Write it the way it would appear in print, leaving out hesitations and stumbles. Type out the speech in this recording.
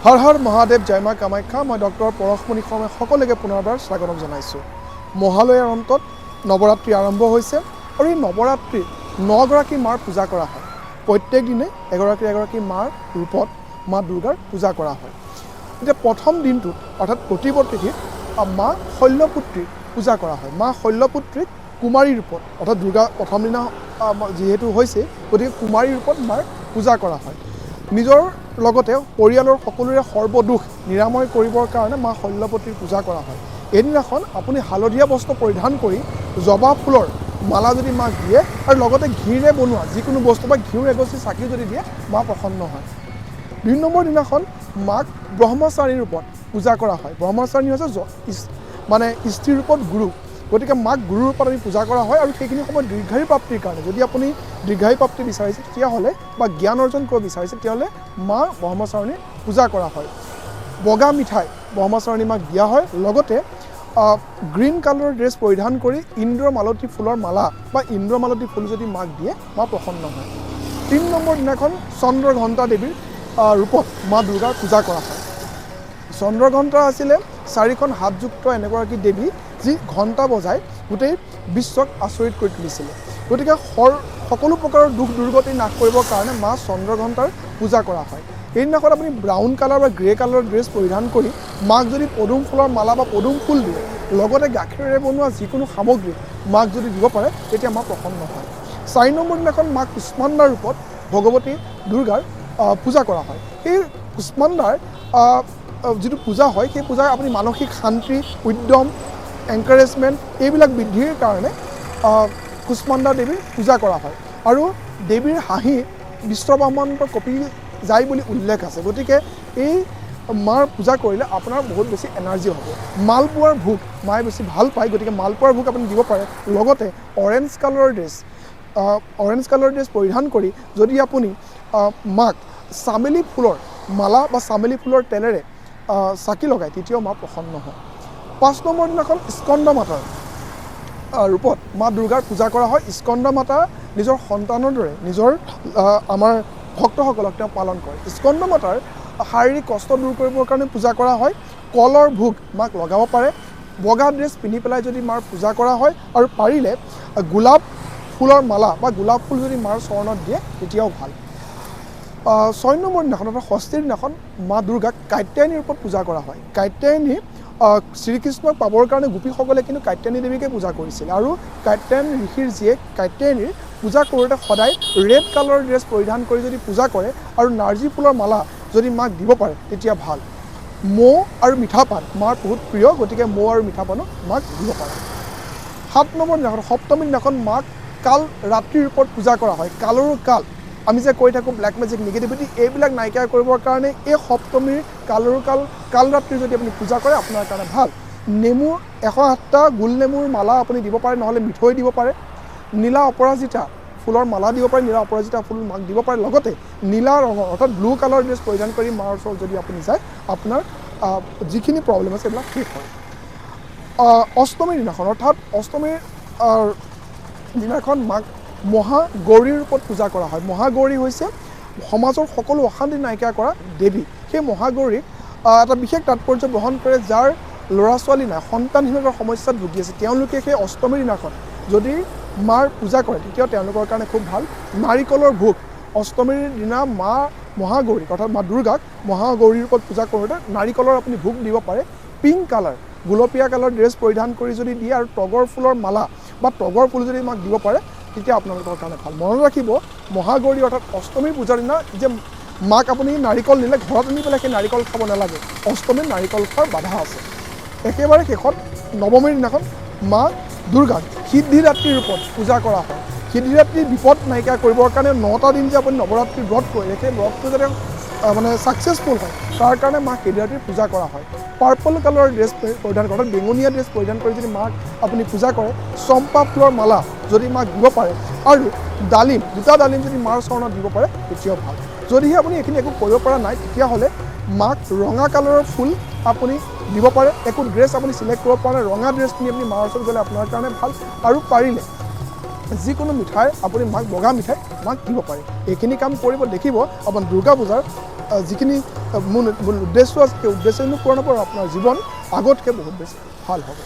হৰ হৰ মহাদেৱ, জয় মা কামাখ্যা। মই ডক্টৰ পৰশমণি শৰ্মাই সকলোকে পুনৰবাৰ স্বাগতম জনাইছোঁ। মহালয়াৰ অন্তত নৱৰাত্ৰি আৰম্ভ হৈছে আৰু এই নৱৰাত্ৰিত 9 গৰাকী মাৰ পূজা কৰা হয়। প্ৰত্যেক দিনে এগৰাকী এগৰাকী মাৰ ৰূপত মা দুৰ্গাৰ পূজা কৰা হয়। এতিয়া প্ৰথম দিনটোত, অৰ্থাৎ প্ৰতিপদ তিথিত মা শৈলপুত্ৰীৰ পূজা কৰা হয়। মা শৈলপুত্ৰীক কুমাৰী ৰূপত, অৰ্থাৎ দুৰ্গা প্ৰথম দিনা যিহেতু হৈছে, গতিকে কুমাৰী ৰূপত মাৰ পূজা কৰা হয়। নিজৰ লগতে পৰিয়ালৰ সকলোৰে সৰ্বদোষ নিৰাময় কৰিবৰ কাৰণে মা শৈলপুত্ৰীৰ পূজা কৰা হয়। এইদিনাখন আপুনি হালধীয়া বস্ত্ৰ পৰিধান কৰি জবা ফুলৰ মালা যদি মাক দিয়ে আৰু লগতে ঘিউৰে বনোৱা যিকোনো বস্তু বা ঘিউৰ এগছি চাকি যদি দিয়ে, মা প্ৰসন্ন হয়। 2 নম্বৰ দিনাখন মাক ব্ৰহ্মচাৰী ৰূপত পূজা কৰা হয়। ব্ৰহ্মচাৰী হৈছে মানে স্ত্ৰী ৰূপত গুৰু। গতিকে মাক গুৰু ৰূপত আমি পূজা কৰা হয়। আৰু সেইখিনি সময়ত দীৰ্ঘায়ু প্ৰাপ্তিৰ কাৰণে, যদি আপুনি দীৰ্ঘায়ু প্ৰাপ্তি বিচাৰিছে তেতিয়াহ'লে বা জ্ঞান অৰ্জন কৰিব বিচাৰিছে, তেতিয়াহ'লে মা ব্ৰহ্মচাৰিণীৰ পূজা কৰা হয়। বগা মিঠাই ব্ৰহ্মচাৰিণী মাক দিয়া হয়। লগতে গ্ৰীণ কালাৰৰ ড্ৰেছ পৰিধান কৰি ইন্দ্ৰমালতী ফুলৰ মালা বা ইন্দ্ৰমালতী ফুল যদি মাক দিয়ে, মা প্ৰসন্ন হয়। 3 নম্বৰ দিনাখন চন্দ্ৰঘণ্টা দেৱীৰ ৰূপত মা দুৰ্গাৰ পূজা কৰা হয়। চন্দ্ৰঘণ্টা আছিলে চাৰিখন হাতযুক্ত এনেগৰাকী দেৱী, যি ঘণ্টা বজাই গোটেই বিশ্বক আচৰিত কৰি তুলিছিলে। গতিকে সকলো প্ৰকাৰৰ দুখ দুৰ্গতি নাশ কৰিবৰ কাৰণে মা চন্দ্ৰঘণ্টাৰ পূজা কৰা হয়। সেইদিনাখন আপুনি ব্ৰাউন কালাৰ বা গ্ৰে কালাৰৰ ড্ৰেছ পৰিধান কৰি মাক যদি পদুম ফুলৰ মালা বা পদুম ফুল দিয়ে, লগতে গাখীৰেৰে বনোৱা যিকোনো সামগ্ৰী মাক যদি দিব পাৰে, তেতিয়া মা প্ৰসন্ন হয়। 4 নম্বৰ দিনাখন মাক কুষ্মাণ্ডাৰ ৰূপত ভগৱতী দুৰ্গাৰ পূজা কৰা হয়। সেই কুষ্মাণ্ডাৰ আহ, আহ, যিটো পূজা হয়, সেই পূজাৰ আপুনি মানসিক শান্তি, উদ্যম, এনকাৰেজমেণ্ট এইবিলাক বৃদ্ধিৰ কাৰণে কুষ্মাণ্ডা দেৱীৰ পূজা কৰা হয়। আৰু দেৱীৰ হাঁহি বিশ্বব্ৰহ্মাণ্ড কঁপি যায় বুলি উল্লেখ আছে। গতিকে এই মাৰ পূজা কৰিলে আপোনাৰ বহুত বেছি এনাৰ্জি হ'ব। মালপোৱাৰ ভোগ মায়ে বেছি ভাল পায়, গতিকে মালপোৱাৰ ভোগ আপুনি দিব পাৰে। লগতে অৰেঞ্জ কালাৰৰ ড্ৰেছ পৰিধান কৰি যদি আপুনি মাক চামেলি ফুলৰ মালা বা চামেলি ফুলৰ তেলেৰে চাকি লগায়, তেতিয়াও মা প্ৰসন্ন হয়। 5 নম্বৰ দিনাখন স্কন্দ মাতাৰ ৰূপত মা দুৰ্গাৰ পূজা কৰা হয়। স্কন্দ মাতা নিজৰ সন্তানৰ দৰে নিজৰ আমাৰ ভক্তসকলক তেওঁ পালন কৰে। স্কন্দ মাতাৰ শাৰীৰিক কষ্ট দূৰ কৰিবৰ কাৰণে পূজা কৰা হয়। কলৰ ভোগ মাক লগাব পাৰে। বগা ড্ৰেছ পিন্ধি পেলাই যদি মাৰ পূজা কৰা হয় আৰু পাৰিলে গোলাপ ফুলৰ মালা বা গোলাপ ফুল যদি মাৰ চৰণত দিয়ে, তেতিয়াও ভাল। 6 নম্বৰ দিনাখন, অৰ্থাৎ ষষ্ঠীৰ দিনাখন মা দুৰ্গাক কাত্যায়নী ৰূপত পূজা কৰা হয়। কাত্যায়নী শ্ৰীকৃষ্ণক পাবৰ কাৰণে গোপীসকলে কিন্তু কাত্যায়নী দেৱীকে পূজা কৰিছিল। আৰু কাত্যায়ন ঋষিৰ জীয়েক কাত্যায়নীৰ পূজা কৰোঁতে সদায় ৰেড কালাৰৰ ড্ৰেছ পৰিধান কৰি যদি পূজা কৰে আৰু নাৰ্জী ফুলৰ মালা যদি মাক দিব পাৰে, তেতিয়া ভাল। মৌ আৰু মিঠাপান মাৰ বহুত প্ৰিয়, গতিকে মৌ আৰু মিঠাপানো মাক দিব পাৰে। 7 নম্বৰ দিনাখন, সপ্তমীৰ দিনাখন মাক কাল ৰাত্ৰিৰ ৰূপত পূজা কৰা হয়। কালৰো কাল আমি যে কৈ থাকোঁ, ব্লেক মেজিক, নিগেটিভিটি এইবিলাক নাইকিয়া কৰিবৰ কাৰণে এই সপ্তমীৰ কালৰো কাল কাল ৰাত্ৰি যদি আপুনি পূজা কৰে, আপোনাৰ কাৰণে ভাল। নেমু 108টা গোল নেমুৰ মালা আপুনি দিব পাৰে, নহ'লে মিঠৈ দিব পাৰে। নীলা অপৰাজিতা ফুলৰ মালা দিব পাৰে, নীলা অপৰাজিতা ফুল মাক দিব পাৰে। লগতে নীলা ৰঙৰ, অৰ্থাৎ ব্লু কালাৰ ড্ৰেছ পৰিধান কৰি মাৰ ওচৰত যদি আপুনি যায়, আপোনাৰ যিখিনি প্ৰব্লেম আছে এইবিলাক শেষ হয়। অষ্টমীৰ দিনাখন, অৰ্থাৎ অষ্টমীৰ দিনাখন মাক মহাগৌৰীৰ ৰূপত পূজা কৰা হয়। মহাগৌৰী হৈছে সমাজৰ সকলো অশান্তি নাইকিয়া কৰা দেৱী। সেই মহাগৌৰীক এটা বিশেষ তাৎপৰ্য বহন কৰে। যাৰ ল'ৰা ছোৱালী নাই, সন্তানহীনতাৰ সমস্যাত ভুগি আছে, তেওঁলোকে সেই অষ্টমীৰ দিনাখন যদি মাৰ পূজা কৰে, তেতিয়া তেওঁলোকৰ কাৰণে খুব ভাল। নাৰিকলৰ ভোগ অষ্টমীৰ দিনা মা মহাগৌৰীক, অৰ্থাৎ মা দুৰ্গাক মহাগৌৰীৰ ৰূপত পূজা কৰোঁতে নাৰিকলৰ আপুনি ভোগ দিব পাৰে। পিংক কালাৰ, গুলপীয়া কালাৰ ড্ৰেছ পৰিধান কৰি যদি দিয়ে আৰু তগৰ ফুলৰ মালা বা তগৰ ফুল যদি মাক দিব পাৰে, তেতিয়া আপোনালোকৰ কাৰণে ভাল। মনত ৰাখিব, মহাগৌৰী অৰ্থাৎ অষ্টমীৰ পূজাৰ দিনা যে মাক আপুনি নাৰিকল দিলে, ঘৰত আনি পেলাই সেই নাৰিকল খাব নালাগে। অষ্টমীত নাৰিকল খোৱাৰ বাধা আছে। একেবাৰে শেষত নৱমীৰ দিনাখন মা দুৰ্গাক সিদ্ধিদাত্ৰীৰ ৰূপত পূজা কৰা হয়। সিদ্ধিদাত্ৰীৰ বিপদ নাইকিয়া কৰিবৰ কাৰণে 9টা দিন যে আপুনি নৱৰাত্ৰি ব্ৰত কৰিলে, সেই ব্ৰতটো যাতে মানে ছাকচেছফুল হয়, তাৰ কাৰণে মা সিদ্ধিদাত্ৰীৰ পূজা কৰা হয়। পাৰ্পল কালাৰৰ ড্ৰেছ পৰিধান কৰে, অৰ্থাৎ বেঙুনীয়া ড্ৰেছ পৰিধান কৰি যদি মাক আপুনি পূজা কৰে, চম্পা ফুলৰ মালা যদি মাক দিব পাৰে আৰু ডালিম, দুটা ডালিম যদি মাৰ চৰণত দিব পাৰে, তেতিয়াও ভাল। যদিহে আপুনি এইখিনি একো কৰিব পৰা নাই, তেতিয়াহ'লে মাক ৰঙা কালাৰৰ ফুল আপুনি দিব পাৰে। একো ড্ৰেছ আপুনি চিলেক্ট কৰিব পৰা নাই, ৰঙা ড্ৰেছ পিন্ধি আপুনি মাৰ ওচৰত গ'লে আপোনাৰ কাৰণে ভাল। আৰু পাৰিলে যিকোনো মিঠাই আপুনি মাক, বগা মিঠাই মাক দিব পাৰে। এইখিনি কাম কৰিব, দেখিব আপোনাৰ দুৰ্গা পূজাৰ যিখিনি মূল মূল উদ্দেশ্য আছে, সেই উদ্দেশ্যখিনি পূৰণ হ'ব আৰু আপোনাৰ জীৱন আগতকৈ বহুত বেছি ভাল হ'ব।